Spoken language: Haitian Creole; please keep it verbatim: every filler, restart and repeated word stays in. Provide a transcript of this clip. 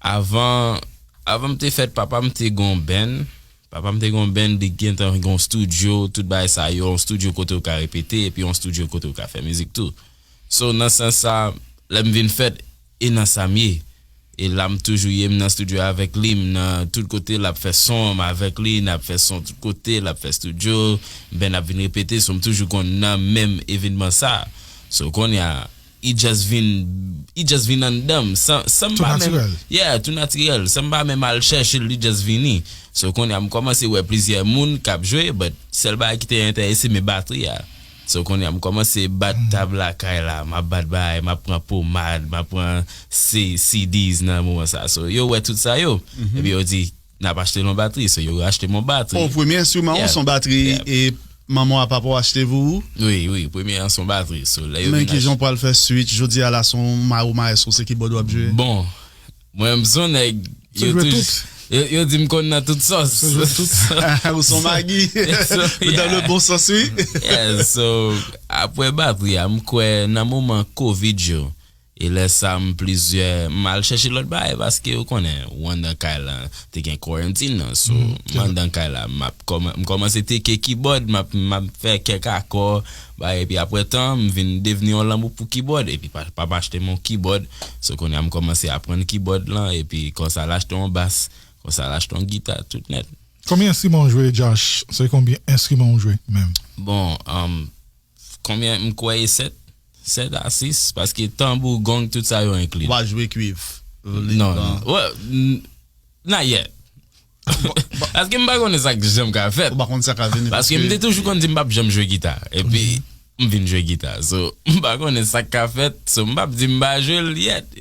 Avan, avan m te fèt, papa m te gon band. Papa m te gon band, li gentan gon studio, tout bagay sa yo, yon studio kote w ka repete, epi yon studio kote w ka fè mizik tou. So, nan sans sa, lè m vin fèt, e nan sa m ye. E la m toujou ye, m nan studio avèk li, m nan tout kote, l ap fè son, m avèk li, n ap fè son tout kote, l ap fè studio, band ap vin repete, so m toujou konn nan menm evenman sa. So, kounye a, it just vin, it just vin anndan m, san, san m Tou pa menm, natirèl. Yeah, tou natirèl, san m pa menm al chèche l, li just vini. So, kounye a, m kòmanse wè plizyè moun k ap jwe, but sèl bagay ki te enterese m, e batri a. So, kounye a, m kòmanse bat tab lakay la, m ap bat bagay, m ap pran pomad, m ap pran C-, C Ds nan moman sa. So, yo wè tout sa yo, epi yo di, n ap achte l yon batri. So, yo achte m yon batri. O, premye enstriman w Yeah. se yon batri Yeah. e manman w a papa w achte pou ou. Wi, wi, premye an se yon batri. So, lè yo Men vin ki jan achte w pral fè switch, jodi a la se yon ma-, ou maestro, se kibòd w ap jwe. Bon, mwen, m se yon nèg, Se yo jwe touj-, tout. yo, yo di m konn nan tout sòs. Se jwe tout. Ou se yon magi. So, Dans le yeah. Bon sens, wi. Yeah, so, apre batri a, m kwè nan moman covid yo, e lè sa m plizyè, m al chèche lòt bagay paske ou konnen, ou anndan kay la, te gen quarantine nan, so, m anndan kay la, m ap kòman-, m kòmanse teke kibòd, m ap, m ap fè kèk akò, bagay, epi apre tan, m vin devni yon lanmou pou kibòd, epi pa, pa, pa achte m yon kibòd, so, kounye a m kòmanse aprann kibòd lan, epi konsa l achte yon bas, konsa l achte yon gita, tout nèt. Konbyen enstriman w jwe, Josh? Se konbyen enstriman w jwe menm? Bon, um, konbyen m kwè e sèt, sèt a sis, paske tanbou, gong, tout sa yo enkli. Ou pa jwe kwiv. Non, non. Well, n-, not yet. Paske m pa konnen sa k janm ka fèt. Ou pa konn sa ka vini. Paske m te toujou konn di m p ap janm jwe gita. Epi, m vin jwe gita. So, m pa konnen sa k ka fèt. So, m p ap di m pa jwe l yet.